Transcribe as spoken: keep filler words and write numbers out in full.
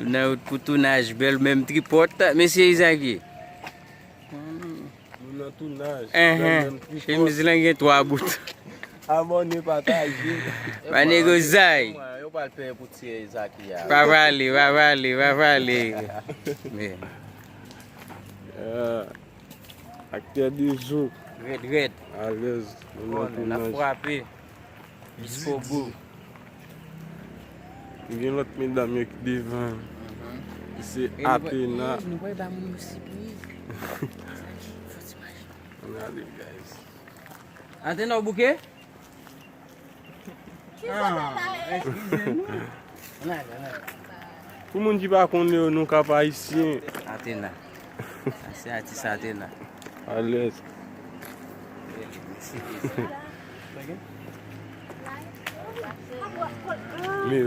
Nan wout pou tounaj, bèl menm tripòt. Mesye Izaki. Nou nan tounaj. Enhen. Chemiz lan gen twa bout. Abòne, pataje. Manego Zay. Yo pral peye pou tiye Izaki a. Pa pale, pa pale, pa pale. Men, Yeah. Aktè de jou. Rèd, rèd. Alèz. Nou nan Bon, n ap tounaj. Frape. Jiskobo. Gen lòt medam yo ki devan. Ki se Atena. Nou wè ba moun yo sipriz. Gade, guys. Atena ou bouke? Ah, eskize nou. Ann ale, ann ale. Pou moun ki pa konnen yo, nou Kap Ayisyen. Atena. Se atis Atena. Alèz. Mesye Izaki. Men